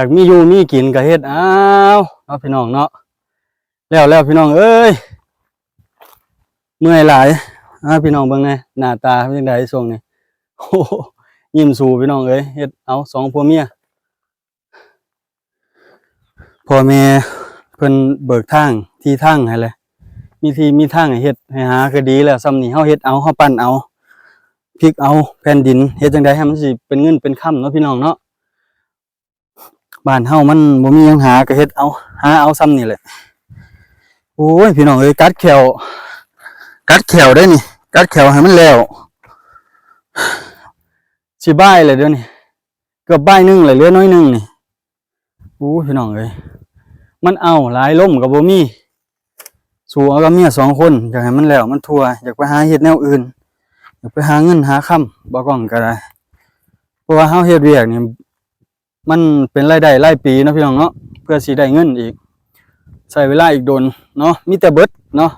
ຢາກມີຢູ່ມີກິນກໍເຮັດເອົາເນາະ ພີ່ນ້ອງເນາະ. ແລ້ວໆ ພີ່ນ້ອງເອີຍ ເມື່ອຍຫຼາຍ. ອ່າ ພີ່ນ້ອງເບິ່ງແດ່ ໜ້າຕາເປັນຈັ່ງໃດຊ່ວງນີ້? ໂອ້ໂຫ ຍິ້ມຊູ່ ພີ່ນ້ອງເອີຍ. ເຮັດເອົາສອງຜົວເມຍ ພໍ່ແມ່ເພິ່ນເບີກທາງທີ່ທາງໃຫ້ແຫຼະ ມີທີ່ມີທາງໃຫ້ເຮັດໃຫ້ຫາກໍດີແລ້ວ. ຊ່ຳນີ້ເຮົາເຮັດເອົາ ເຮົາປັ້ນເອົາ ພິກເອົາແຜ່ນດິນ ເຮັດຈັ່ງໃດໃຫ້ມັນຊິເປັນເງິນເປັນຄຳເນາະ ພີ່ນ້ອງເນາະ. ບ້ານເຮົາມັນບໍ່ມີຫຍັງຫາ ກໍເຮັດເອົາ ຫາເອົາຊ່ຳນີ້ແຫຼະ. ໂອ້ຍ ພີ່ນ້ອງເອີຍ ກັດແຂ້ວ ກັດແຂ້ວໄດ໋ນີ້ ກັດແຂ້ວໃຫ້ມັນແລ້ວ. ຊິບ່າຍແລ້ວດຽວນີ້ ເກືອບບ່າຍໜຶ່ງແລ້ວ ເຫຼືອໜ້ອຍໜຶ່ງນີ້. ໂອ້ຍ ພີ່ນ້ອງເອີຍ ມັນເອົາຫຼາຍ ລົມກໍບໍ່ມີ. ສູ້ເອົາກັບເມຍສອງຄົນ ຢາກໃຫ້ມັນແລ້ວມັນທົ່ວ ຢາກໄປຫາເຮັດແນວອື່ນ ຢາກໄປຫາເງິນຫາຄຳ ບໍ່ກ້ອງກໍໄດ້. ເພາະວ່າເຮົາເຮັດວຽກນີ້ ມັນເປັນລາຍໄດ້ລາຍປີເນາະ ພີ່ນ້ອງເນາະ ເພື່ອຊິໄດ້ເງິນອີກ ໃຊ້ເວລາອີກດົນເນາະ ມີແຕ່ເບິດເນາະ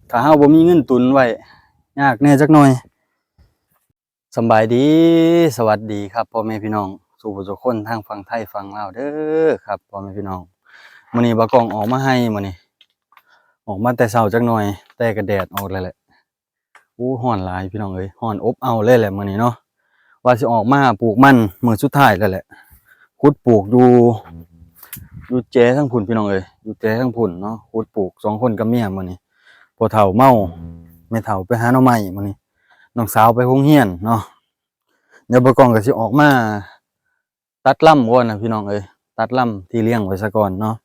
ຖ້າເຮົາບໍ່ມີເງິນຕຸນໄວ້ ຍາກແດ່ຈັກໜ່ອຍ. ສຳບາຍດີ ສະຫວັດດີຄັບ ພໍ່ແມ່ພີ່ນ້ອງສູ່ຜູ້ສູ່ຄົນ ທາງຝັ່ງໄທຝັ່ງລາວເດີຄັບ ພໍ່ແມ່ພີ່ນ້ອງ. ມື້ນີ້ບ່າວກ້ອງອອກມາໄຮ່ ມື້ນີ້ອອກມາແຕ່ເຊົ້າຈັກໜ່ອຍ ແຕ່ກໍແດດອອກແລ້ວແຫຼະ. ໂອ້ ຮ້ອນຫຼາຍພີ່ນ້ອງເອີຍ ຮ້ອນອົບເອົາເລີຍແຫຼະມື້ນີ້ເນາະ. ວ່າຊິອອກມາປູກມັນມື້ສຸດທ້າຍແລ້ວແຫຼະ ຂຸດປູກຢູ່ ຢູ່ແຈທາງພຸ້ນ ພີ່ນ້ອງເອີຍ ຢູ່ແຈທາງພຸ້ນເນາະ. ຂຸດປູກສອງຄົນກັບເມຍມື້ນີ້ ພໍ່ເຖົ້າເມົາ ແມ່ເຖົ້າໄປຫາໜໍ່ໄມ້ມື້ນີ້ ນ້ອງສາວໄປໂຮງຮຽນເນາະ. ດຽວບ່າວກ້ອງກໍຊິອອກມາຕັດລຳກ່ອນນະ ພີ່ນ້ອງເອີຍ ຕັດລຳທີ່ລ້ຽງໄວ້ຊະກ່ອນເນາະ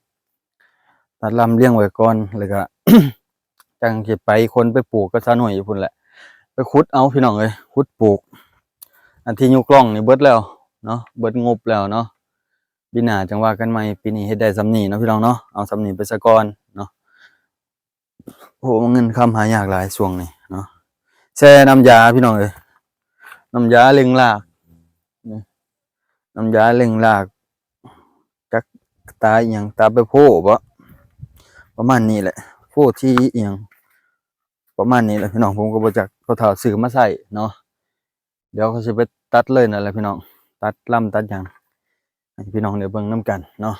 ຕັດລຳລ້ຽງໄວ້ກ່ອນ ແລ້ວກໍ ຈັ່ງຊິໄປຄົນໄປປູກກັບສາວໜ້ອຍຢູ່ພຸ້ນແຫຼະ ໄປຂຸດເອົາ ພີ່ນ້ອງເອີຍ ຂຸດປູກ. ອັນທີ່ຍຸກລ່ອງນີ້ເບິດແລ້ວເນາະ ເບິດງົບແລ້ວເນາະ. ປີໜ້າຈັ່ງວ່າກັນໃໝ່ ປີນີ້ເຮັດໄດ້ຊ່ຳນີ້ເນາະ ພີ່ນ້ອງເນາະ ເອົາຊ່ຳນີ້ໄປຊະກ່ອນເນາະ. ໂອ້ ເງິນຄຳຫາຍາກຫຼາຍຊ່ວງນີ້ເນາະ. ແຊ່ນ້ຳຢາ ພີ່ນ້ອງເອີຍ ນ້ຳຢາເລັ່ງລາກ ນີ້ ນ້ຳຢາເລັ່ງລາກ ຈັກຕາອີ່ຫຍັງ ຕາໄປໂພບໍ ປະມານນີ້ແຫຼະ ໂພທີ່ອີ່ຫຍັງ ປະມານນີ້ແຫຼະ ພີ່ນ້ອງ. ຜົມກໍບໍ່ຈັກ ພໍ່ເຖົ້າຊື້ມາໃຊ້ເນາະ. ດຽວເຂົາຊິໄປຕັດເລີຍນັ້ນແຫຼະ ພີ່ນ້ອງ ຕັດລຳຕັດຫຍັງ ໃຫ້ພີ່ນ້ອງໄດ້ເບິ່ງນຳກັນເນາະ.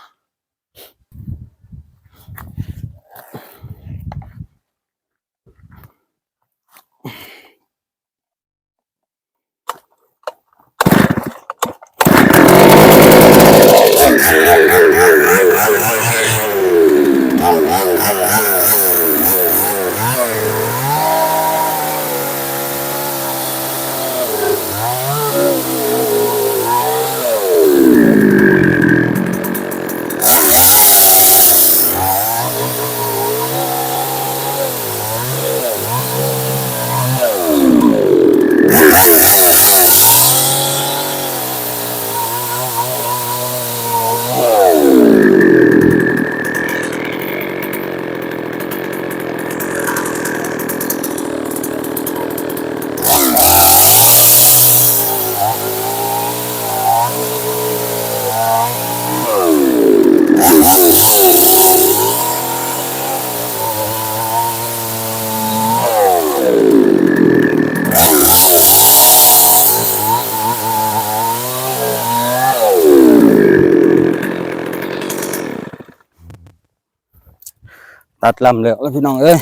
ຕັດລຳແລ້ວ ພີ່ນ້ອງເອີຍ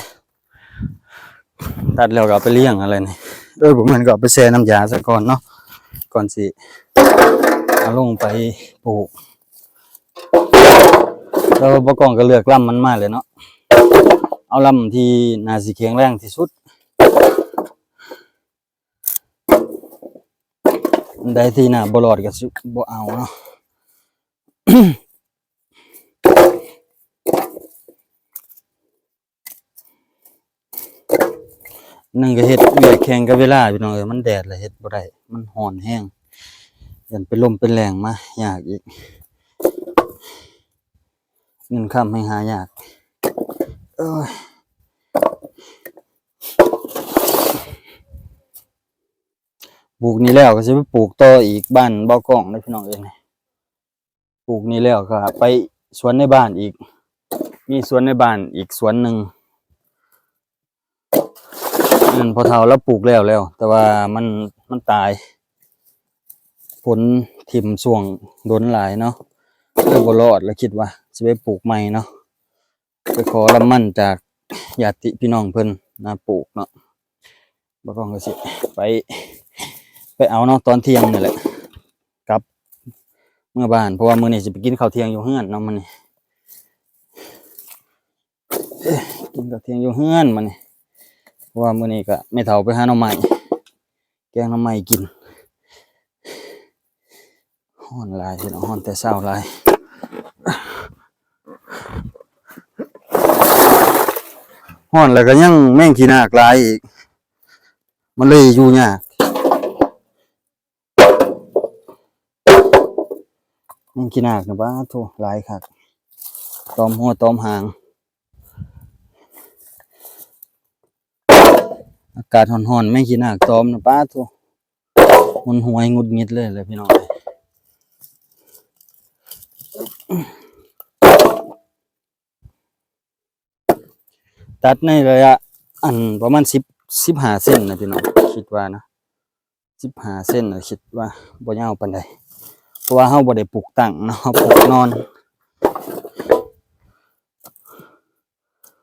ຕັດແລ້ວກໍເອົາໄປລ້ຽງຫັ້ນແຫຼະນີ້. ເອີ ບໍ່ແມ່ນ ກໍເອົາໄປແຊ່ນ້ຳຢາຊະກ່ອນເນາະ ກ່ອນຊິເອົາລົງໄປປູກ. ແລ້ວບ່າວກ້ອງກໍເລືອກລຳມັນມາເລີຍເນາະ ເອົາລຳທີ່ໜ້າຊິແຂງແຮງທີ່ສຸດ. ອັນໃດທີ່ໜ້າບໍ່ລອດກໍຊິບໍ່ເອົາເນາະ. ໜຶ່ງກໍເຮັດວຽກແຂ່ງກັບເວລາ ພີ່ນ້ອງເອີຍ ມັນແດດແລ້ວເຮັດບໍ່ໄດ້ ມັນຮ້ອນແຮງ ຢ້ານເປັນລົມເປັນແລ້ງມາຍາກອີກ ເງິນຄຳແຮ່ງຫາຍາກ. ເອີຍ ປູກນີ້ແລ້ວກໍຊິໄປປູກຕໍ່ອີກ ບ້ານບໍ່ກ້ອງເດ້ ພີ່ນ້ອງເອີຍ. ປູກນີ້ແລ້ວກໍໄປສວນໃນບ້ານອີກ ມີສວນໃນບ້ານອີກສວນໜຶ່ງ ນັ້ນພໍ່ເຖົ້າລາວປູກແລ້ວແລ້ວ ແຕ່ວ່າມັນ ມັນຕາຍ ຝົນຖິ້ມຊ່ວງດົນຫຼາຍເນາະ. ກໍບໍ່ລອດແລ້ວ ຄິດວ່າຊິໄປປູກໃໝ່ເນາະ ໄປຂໍລຳມັນຈາກຍາດຕິພີ່ນ້ອງເພິ່ນມາປູກເນາະ. ບ່າວກ້ອງກໍຊິໄປ ໄປເອົາເນາະ ຕອນທ່ຽງນີ້ແຫຼະ ກັບເມືອບ້ານ ເພາະວ່າມື້ນີ້ຊິໄປກິນເຂົ້າທ່ຽງຢູ່ເຮືອນເນາະ ມື້ນີ້ ກິນເຂົ້າທ່ຽງຢູ່ເຮືອນມື້ນີ້ ເພາະວ່າມື້ນີ້ກໍແມ່ເຖົ້າໄປຫາໜໍ່ໄມ້ ແກງໜໍ່ໄມ້ກິນ. ຮ້ອນຫຼາຍພີ່ນ້ອງ ຮ້ອນແຕ່ເຊົ້າຫຼາຍ ຮ້ອນແລ້ວກໍຍັງແມງຂີ້ນາກຫຼາຍອີກ ມັນເລີຍຢູ່ຍາກ. ແມງຂີ້ນາກນະ ປາດໂທ້ ຫຼາຍຄັກ ຕອມຫົວຕອມຫາງ. ອາກາດຮ້ອນໆ ແມງຂີ້ນາກຕອມນະ ປາດໂທ້ ຮຸນຮວຍຫງຸດຫງິດເລີຍແຫຼະພີ່ນ້ອງເອີຍ. ຕັດໃນໄລຍະ ອັນ ປະມານສິບ ສິບຫ້າເຊັນນະພີ່ນ້ອງ ຄິດວ່ານະ ສິບຫ້າເຊັນນະ ຄິດວ່າບໍ່ຍາວປານໃດ ເພາະວ່າເຮົາບໍ່ໄດ້ປູກຕັ້ງເນາະ ເຮົາປູກນອນ.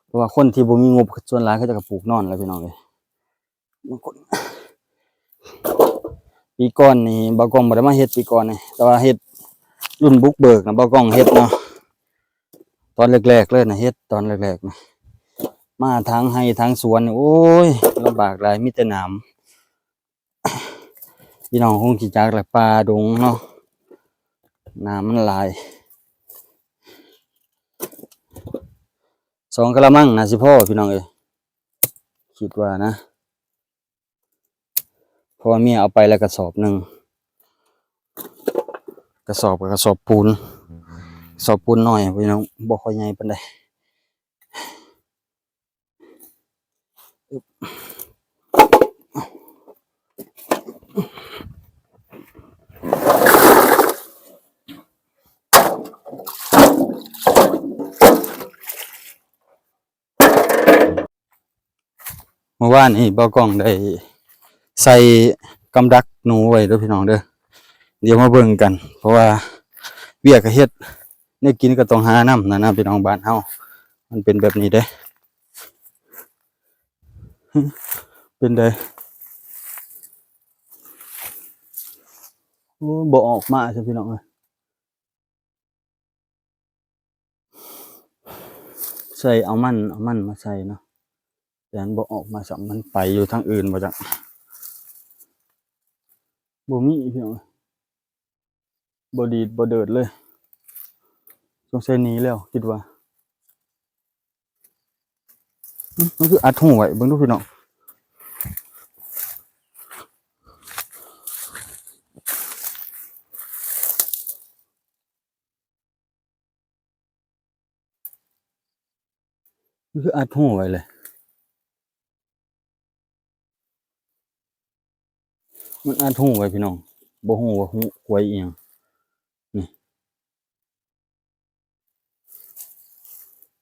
ເພາະວ່າຄົນທີ່ບໍ່ມີງົບ ສ່ວນຫຼາຍເຂົາເຈົ້າກໍປູກນອນແຫຼະພີ່ນ້ອງເອີຍ. ບາງຄົນ ປີກ່ອນນີ້ ບ່າວກ້ອງບໍ່ໄດ້ມາເຮັດປີກ່ອນນີ້ ແຕ່ວ່າເຮັດລຸ້ນບຸກເບີກນະ ບ່າວກ້ອງເຮັດເນາະ ຕອນແລກໆເລີຍນະ ເຮັດຕອນແລກໆນະ ມາທາງໄຮ່ທາງສວນນີ້ ໂອ້ຍ ລຳບາກຫຼາຍ ມີແຕ່ໜາມ. ພີ່ນ້ອງຄົງຊິຈັກແຫຼະ ປ່າດົງເນາະ ໜາມມັນຫຼາຍ. ສອງກະລະມັງໜ້າຊິພໍພີ່ນ້ອງເອີຍ ຄິດວ່ານະ ເພາະວ່າເມຍເອົາໄປແລ້ວກະສອບໜຶ່ງ ກະສອບ ກະສອບປູນ ກະສອບປູນນ້ອຍພີ່ນ້ອງ ບໍ່ຄ່ອຍໃຫຍ່ປານໃດ. ເມື່ອວານນີ້ບ່າວກ້ອງໄດ້ໃສ່ກຳດັກໜູໄວ້ເດີພີ່ນ້ອງເດີ ດຽວມາເບິ່ງກັນ ເພາະວ່າວຽກກໍເຮັດ ແນວກິນກໍຕ້ອງຫານຳນະ ນະພີ່ນ້ອງ ບ້ານເຮົາມັນເປັນແບບນີ້ເດ້. ເປັນໃດ? ໂອ້ ບໍ່ອອກມາຊະພີ່ນ້ອງເອີຍ ໃສ່ເອົາມັນ ເອົາມັນມາໃສ່ເນາະ ແຕ່ມັນບໍ່ອອກມາຊ້ຳ ມັນໄປຢູ່ທາງອື່ນບໍ່ຈັກ ບໍ່ມີພີ່ນ້ອງເອີຍ. ບໍ່ດີດບໍ່ເດີດເລີຍ ສົງໄສໜີແລ້ວຄິດວ່າ ອື ມັນຄືອັດຮູໄວ້ ເບິ່ງດູພີ່ນ້ອງ ມັນຄືອັດຮູໄວ້ເລີຍ. ມັນອັດຮູໄວ້ພີ່ນ້ອງ ບໍ່ຮູ້ວ່າຮູຄວາຍອີ່ຫຍັງ ນີ້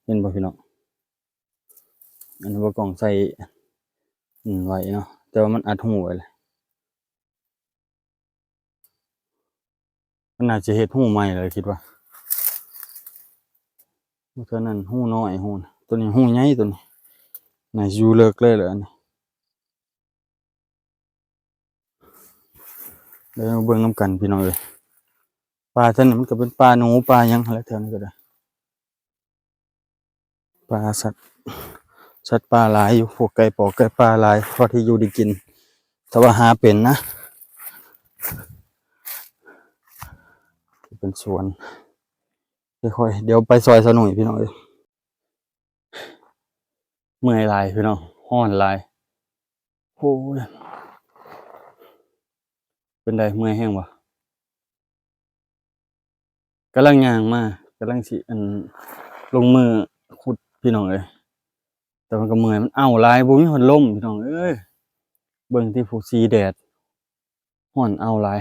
ເຫັນບໍ່ພີ່ນ້ອງ? ອັນນີ້ບ່າວກ້ອງໃສ່ ອືມ ໄວ້ເນາະ ແຕ່ວ່າມັນອັດຮູໄວ້ແລ້ວ. ມັນໜ້າຈະເຮັດຮູໃໝ່ແລ້ວຄິດວ່າ ເທົ່ານັ້ນຮູນ້ອຍ ຮູ ໂຕນີ້ຮູໃຫຍ່ ໂຕນີ້ໜ້າຢູ່ເລິກເລີຍແຫຼະ ອັນນີ້ ດຽວມາເບິ່ງນຳກັນພີ່ນ້ອງເອີຍ ປ່າແຖວນີ້ມັນກໍເປັນປ່າໜູປ່າຫຍັງຫັ້ນແຫຼະ ແຖວນີ້ກໍໄດ້. ປ່າ ສັດ ສັດປ່າຫຼາຍຢູ່ ພວກໄກ່ປ່ອງໄກ່ປ່າຫຼາຍ ພໍໄດ້ຢູ່ໄດ້ກິນ ຖ້າວ່າຫາເປັນນະ ເປັນສວນ ຄ່ອຍໆ ດຽວໄປຊ່ອຍສາວໜຸ້ຍພີ່ນ້ອງເອີຍ ເມື່ອຍຫຼາຍພີ່ນ້ອງ ຮ້ອນຫຼາຍ ໂອ້ຍ ເປັນໃດ ເມື່ອຍແຮງບໍ່? ກຳລັງຍ່າງມາ ກຳລັງຊິ ອັນ ລົງມືຂຸດພີ່ນ້ອງເອີຍ ແຕ່ມັນກໍເມື່ອຍ ມັນເອົ້າຫຼາຍ ບໍ່ມີພັດລົມພີ່ນ້ອງເອີຍ ເບິ່ງຕິ ຜູ້ສີແດດ ຮ້ອນເອົ້າຫຼາຍ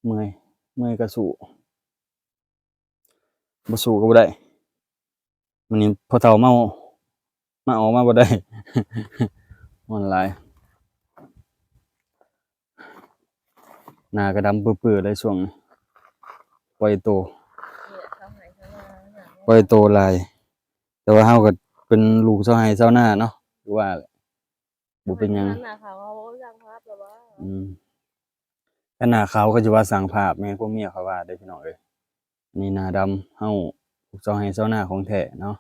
ເມື່ອຍ ເມື່ອຍກໍສູ້ ບໍ່ສູ້ກໍບໍ່ໄດ້ ມື້ນີ້ພໍ່ເຖົ້າເມົາ ມາອອກມາບໍ່ໄດ້ ຮ້ອນຫຼາຍ ໜ້າກໍດຳປຶບໆເລີຍຊ່ວງນີ້ ປ່ອຍໂຕ ປ່ອຍໂຕຫຼາຍ. ແຕ່ວ່າເຮົາກໍເປັນລູກຊາວໄຮ່ຊາວນາເນາະ ຄືວ່າແຫຼະ ບໍ່ເປັນຫຍັງ. ອືມ ຄັນໜ້າຂາວເຂົາຊິວ່າສ້າງພາບ ແມ່ນພວກເມຍເຂົາວ່າເດ້ພີ່ນ້ອງເອີຍ. ອັນນີ້ໜ້າດຳ ເຮົາລູກຊາວໄຮ່ຊາວນາຂອງແທ້ເນາະ.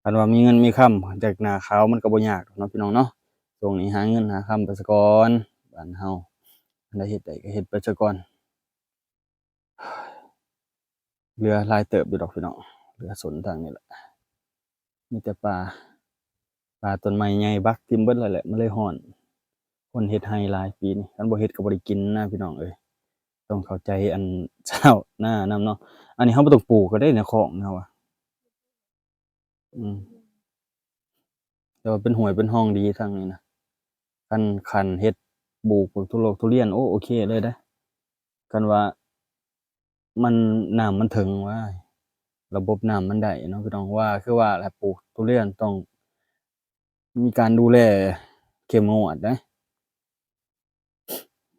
ຄັນວ່າມີເງິນມີຄຳ ຈາກໜ້າຂາວມັນກໍບໍ່ຍາກດອກເນາະພີ່ນ້ອງເນາະ. ຊ່ວງນີ້ຫາເງິນຫາຄຳໄປສາກ່ອນ ບ້ານເຮົາ ອັນໃດເຮັດໄດ້ກໍເຮັດໄປສາກ່ອນ. ເຫຼືອຫຼາຍເຕີບຢູ່ດອກພີ່ນ້ອງ ເຫຼືອສົນທາງນີ້ແຫຼະ ມີແຕ່ປ່າ ປ່າຕົ້ນໄມ້ໃຫຍ່ບັກຖິ້ມເບິດແລ້ວແຫຼະ ມັນເລີຍຮ້ອນ. ຄົນເຮັດໄຮ່ຫຼາຍປີນີ້ ຄັນບໍ່ເຮັດກໍບໍ່ໄດ້ກິນນະພີ່ນ້ອງເອີຍ. ຕ້ອງເຂົ້າໃຈອັນຊາວນານຳເນາະ. ອັນນີ້ເຮົາບໍ່ຕ້ອງປູກກໍໄດ້ໃນຄອກເຮົາອະ ອືມ ແຕ່ວ່າເປັນຫ້ວຍເປັນຮ່ອງດີທາງນີ້ນະ. ຄັນ ຄັນເຮັດປູກພວກທຸລອກທຸລຽນ ໂອ້ ໂອເຄເລີຍເດ້. ຄັນວ່າມັນ ນ້ຳມັນເຖິງ ວ້າຍ ລະບົບນ້ຳມັນໄດ້ເນາະພີ່ນ້ອງ. ວ່າ ຄືວ່າແຫຼະ ປູກທຸລຽນຕ້ອງມີການດູແລເຂັ້ມງວດເດ້.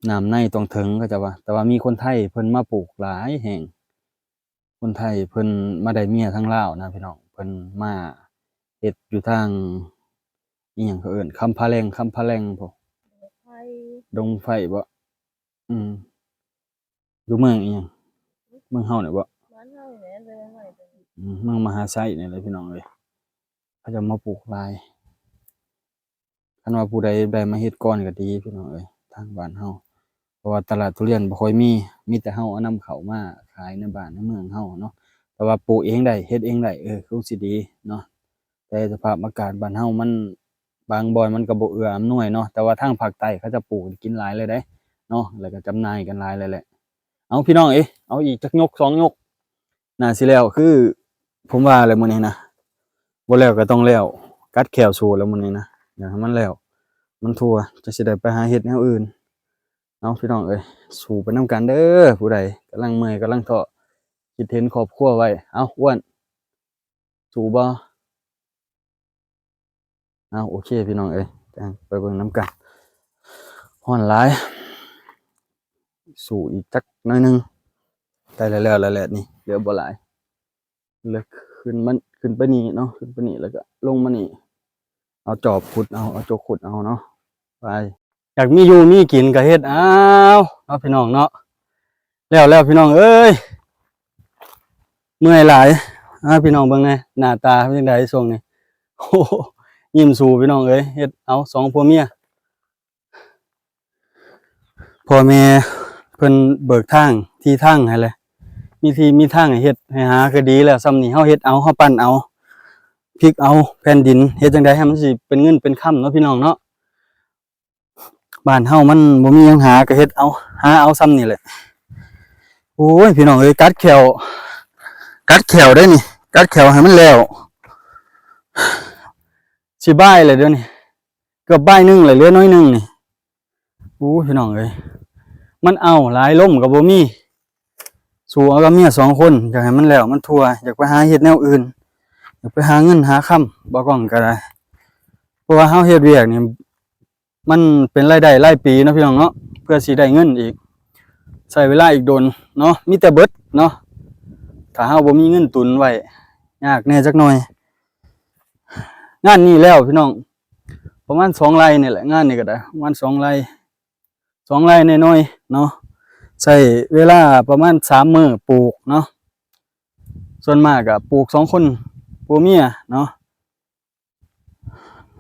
ນ້ຳໃນຕ້ອງເຖິງ ເຂົາເຈົ້າວ່າ. ແຕ່ວ່າມີຄົນໄທເພິ່ນມາປູກຫຼາຍແຮງ ຄົນໄທເພິ່ນມາໄດ້ເມຍທາງລາວນະພີ່ນ້ອງ ເພິ່ນມາເຮັດຢູ່ທາງ ອີ່ຫຍັງເຂົາເອີ້ນ ຄຳພະແລງ ຄຳພະແລງພຸ້ນ ດົງໄຟບໍ? ອືມ ຢູ່ເມືອງອີ່ຫຍັງ ເມືອງເຮົານີ້ບໍ? ບ້ານເຮົານີ້ແຫຼະ ເມືອງໃໝ່ ອືມ ເມືອງມະຫາໄຊນີ້ແຫຼະພີ່ນ້ອງເອີຍ. ເຂົາເຈົ້າມາປູກຫຼາຍ. ຄັນວ່າຜູ້ໃດໄດ້ມາເຮັດກ່ອນກໍດີພີ່ນ້ອງເອີຍ ທາງບ້ານເຮົາ ເພາະວ່າຕະຫຼາດທຸລຽນບໍ່ຄ່ອຍມີ ມີແຕ່ເຮົາເອົານຳເຂົ້າມາຂາຍໃນບ້ານໃນເມືອງເຮົາເນາະ. ແຕ່ວ່າປູກເອງໄດ້ ເຮັດເອງໄດ້ ເອີ ຄືຊິດີເນາະ. ແຕ່ສະພາບອາກາດບ້ານເຮົາມັນ ບາງບ່ອນມັນກໍບໍ່ເອື້ອອຳນວຍເນາະ. ແຕ່ວ່າທາງພາກໃຕ້ເຂົາເຈົ້າປູກກິນຫຼາຍເລີຍເດ້ເນາະ ແລ້ວກໍຈຳໜ່າຍກັນຫຼາຍເລີຍແຫຼະ. ເອົາ ພີ່ນ້ອງເອີຍ ເອົາອີກຈັກຍົກສອງຍົກ ໜ້າຊິແລ້ວ ຄືຜົມວ່າແຫຼະມື້ນີ້ນະ ບໍ່ແລ້ວກໍຕ້ອງແລ້ວ ກັດແຂ້ວສູ້ແລ້ວມື້ນີ້ນະ ຢາກໃຫ້ມັນແລ້ວ ມັນທົ່ວ ຈັ່ງຊິໄດ້ໄປຫາເຮັດແນວອື່ນ. ເອົາ ພີ່ນ້ອງເອີຍ ສູ້ໄປນຳກັນເດີ ຜູ້ໃດກຳລັງເມື່ອຍກຳລັງທໍ້ ຄິດເຫັນຄອບຄົວໄວ້. ເອົາ ອ້ວນ ສູ້ບໍ່? ເອົາ ໂອເຄ ພີ່ນ້ອງເອີຍ ຈັ່ງໄປເບິ່ງນຳກັນ. ຮ້ອນຫຼາຍ ສູ້ອີກຈັກໜ້ອຍໜຶ່ງ ໃກ້ແລ້ວໆແລ້ວແຫຼະນີ້ ເຫຼືອບໍ່ຫຼາຍ. ແລ້ວຂຶ້ນມາ ຂຶ້ນໄປນີ້ເນາະ ຂຶ້ນໄປນີ້ ແລ້ວກໍລົງມານີ້ ເອົາຈອບຂຸດເອົາ ເອົາຈົກຂຸດເອົາເນາະ ໄປ. ຢາກມີຢູ່ມີກິນກໍເຮັດເອົາເນາະ ພີ່ນ້ອງເນາະ. ແລ້ວໆ ພີ່ນ້ອງເອີຍ ເມື່ອຍຫຼາຍ. ອາ ພີ່ນ້ອງເບິ່ງແດ່ ໜ້າຕາເປັນຈັ່ງໃດຊ່ວງນີ້ ໂອ້ ຍິ້ມສູ້ ພີ່ນ້ອງເອີຍ. ເຮັດເອົາສອງຜົວເມຍ ພໍ່ແມ່ເພິ່ນເບີກທາງ ທີ່ທາງໃຫ້ແຫຼະ ມີທີ່ມີທາງໃຫ້ເຮັດໃຫ້ຫາກໍດີແລ້ວ. ຊ່ຳນີ້ເຮົາເຮັດເອົາ ເຮົາປັ້ນເອົາ ພິກເອົາແຜ່ນດິນ ເຮັດຈັ່ງໃດໃຫ້ມັນຊິເປັນເງິນເປັນຄຳເນາະ ພີ່ນ້ອງເນາະ. ບ້ານເຮົາມັນບໍ່ມີຫຍັງຫາກໍເຮັດເອົາ ຫາເອົາຊ່ຳນີ້ແຫຼະ. ໂອ້ຍ ພີ່ນ້ອງເອີຍ ກັດແຂ້ວ ກັດແຂ້ວເດ້ນີ້ ກັດແຂ້ວໃຫ້ມັນແລ້ວ ຊິບ່າຍແລ້ວດຽວນີ້ ເກືອບບ່າຍໜຶ່ງແລ້ວ ເຫຼືອໜ້ອຍໜຶ່ງນີ້. ໂອ້ຍ ພີ່ນ້ອງເອີຍ ມັນເອົາຫຼາຍ ລົມກໍບໍ່ມີ ສູ້ເອົາກັບເມຍສອງຄົນ. ຢາກໃຫ້ມັນແລ້ວມັນທົ່ວ ຢາກໄປຫາເຮັດແນວອື່ນ ຢາກໄປຫາເງິນຫາຄຳ ບໍ່ກ້ອງກໍໄດ້ ເພາະວ່າເຮົາເຮັດວຽກນີ້ ມັນເປັນລາຍໄດ້ລາຍປີເນາະ ພີ່ນ້ອງເນາະ ເພື່ອຊິໄດ້ເງິນອີກ ໃຊ້ເວລາອີກດົນເນາະ ມີແຕ່ເບິດເນາະ. ຖ້າເຮົາບໍ່ມີເງິນຕຸນໄວ້ ຍາກແດ່ຈັກໜ້ອຍ. ງານນີ້ແລ້ວ ພີ່ນ້ອງ ປະມານສອງໄຮ່ນີ້ແຫຼະ ງານນີ້ກໍໄດ້ປະມານສອງໄຮ່ ສອງໄຮ່ໜ້ອຍໆເນາະ ໃຊ້ເວລາປະມານສາມມື້ປູກເນາະ. ສ່ວນມາກກໍປູກສອງຄົນຜົວເມຍເນາະ.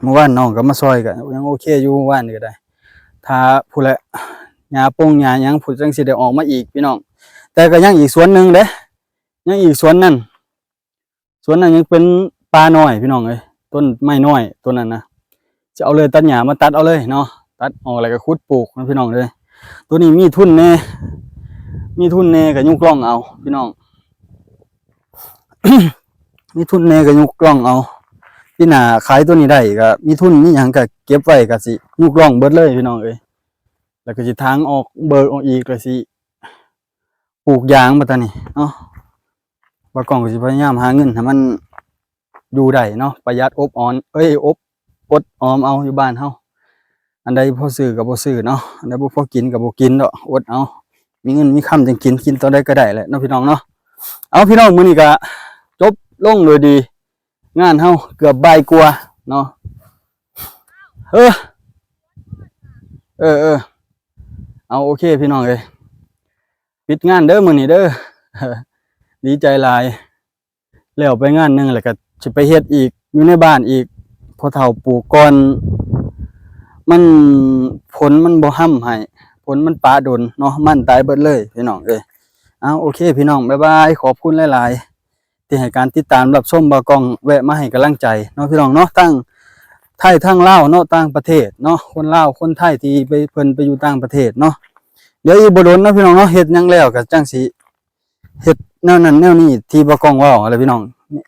ເມື່ອວານນ້ອງກໍມາຊ່ອຍ ກໍຍັງໂອເຄຢູ່ ເມື່ອວານນີ້ກໍໄດ້ ຖ້າພຸ້ນແຫຼະ ຫຍ້າປົງຫຍ້າຫຍັງພຸ້ນ ຈັ່ງຊິໄດ້ອອກມາອີກ ພີ່ນ້ອງ. ແຕ່ກໍຍັງອີກສວນໜຶ່ງເດ້ ຍັງອີກສວນນັ້ນ ສວນນັ້ນຍັງເປັນປ່ານ້ອຍ ພີ່ນ້ອງເອີຍ ຕົ້ນໄມ້ນ້ອຍຕົ້ນນັ້ນນະ ຈະເອົາເລີຍ ຕັດຫຍ້າມາຕັດເອົາເລີຍເນາະ ຕັດອອກແລ້ວກໍຂຸດປູກນະ ພີ່ນ້ອງເອີຍ. ໂຕນີ້ມີທຶນແດ່ ມີທຶນແດ່ກໍຍົກລ່ອງເອົາ ພີ່ນ້ອງ. ມີທຶນແດ່ກໍຍົກລ່ອງເອົາ ປີໜ້າຂາຍໂຕນີ້ໄດ້ກໍມີທຶນ ມີຫຍັງກໍເກັບໄວ້ ກໍຊິຍົກລ່ອງເບິດເລີຍ ພີ່ນ້ອງເອີຍ. ແລ້ວກໍຊິຖາງອອກ ເບີກອອກອີກ ແລ້ວຊິປູກຢາງບັດຕານີ້ເນາະ. ບ່າວກ້ອງກໍຊິພະຍາຍາມຫາເງິນໃຫ້ມັນຢູ່ໄດ້ເນາະ ປະຢັດອົບອອນ ເອີຍ ອົບ ອົດອອມເອົາຢູ່ບ້ານເຮົາ. ອັນໃດພໍຊື້ກໍບໍ່ຊື້ເນາະ ອັນໃດບໍ່ພໍກິນກໍບໍ່ກິນດອກ ອົດເອົາ. ມີເງິນມີຄຳຈັ່ງກິນ ກິນຕອນໃດກໍໄດ້ແຫຼະເນາະພີ່ນ້ອງເນາະ. ເອົາ ພີ່ນ້ອງ ມື້ນີ້ກໍຈົບລົງໂດຍດີ ງານເຮົາເກືອບບ່າຍກວ່າເນາະ. ເອີ ເອີໆ ເອົາ ໂອເຄ ພີ່ນ້ອງເອີຍ ປິດງານເດີມື້ນີ້ເດີ ດີໃຈຫຼາຍ. ແລ້ວໄປງານໜຶ່ງ ແລ້ວກໍຊິໄປເຮັດອີກ ຢູ່ໃນບ້ານອີກ. ພໍ່ເຖົ້າປູກກ່ອນ ມັນ ຝົນມັນບໍ່ຮຳໃຫ້ ຝົນມັນປະດົນເນາະ ມັນຕາຍເບິດເລີຍ ພີ່ນ້ອງເອີຍ. ເອົາ ໂອເຄ ພີ່ນ້ອງ ບາຍບາຍ ຂອບຄຸນຫຼາຍໆ ທີ່ໃຫ້ການຕິດຕາມຮັບຊົມ ບ່າວກ້ອງແວະມາໃຫ້ກຳລັງໃຈເນາະ ພີ່ນ້ອງເນາະ ທັງໄທ ທັງລາວເນາະ ຕ່າງປະເທດເນາະ ຄົນລາວ ຄົນໄທທີ່ໄປ ເພິ່ນໄປຢູ່ຕ່າງປະເທດເນາະ. ດຽວອີກບໍ່ດົນເນາະ ພີ່ນ້ອງເນາະ ເຮັດຫຍັງແລ້ວກໍຈັ່ງຊິ ເຮັດແນວນັ້ນແນວນີ້ທີ່ບ່າວກ້ອງເວົ້າຫັ້ນແຫຼະພີ່ນ້ອງ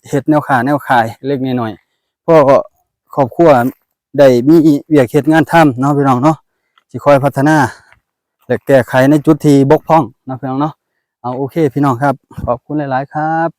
ເຮັດແນວຄ້າແນວຂາຍເລັກໆນ້ອຍໆ ເພື່ອຄອບຄົວໄດ້ມີວຽກເຮັດງານທຳເນາະ ພີ່ນ້ອງເນາະ. ຊິຄອຍພັດທະນາ ແລະ ແກ້ໄຂໃນຈຸດທີ່ບົກຜ່ອງເນາະ ພີ່ນ້ອງເນາະ. ເອົາ ໂອເຄ ພີ່ນ້ອງຄັບ ຂອບຄຸນຫຼາຍໆຄັບ.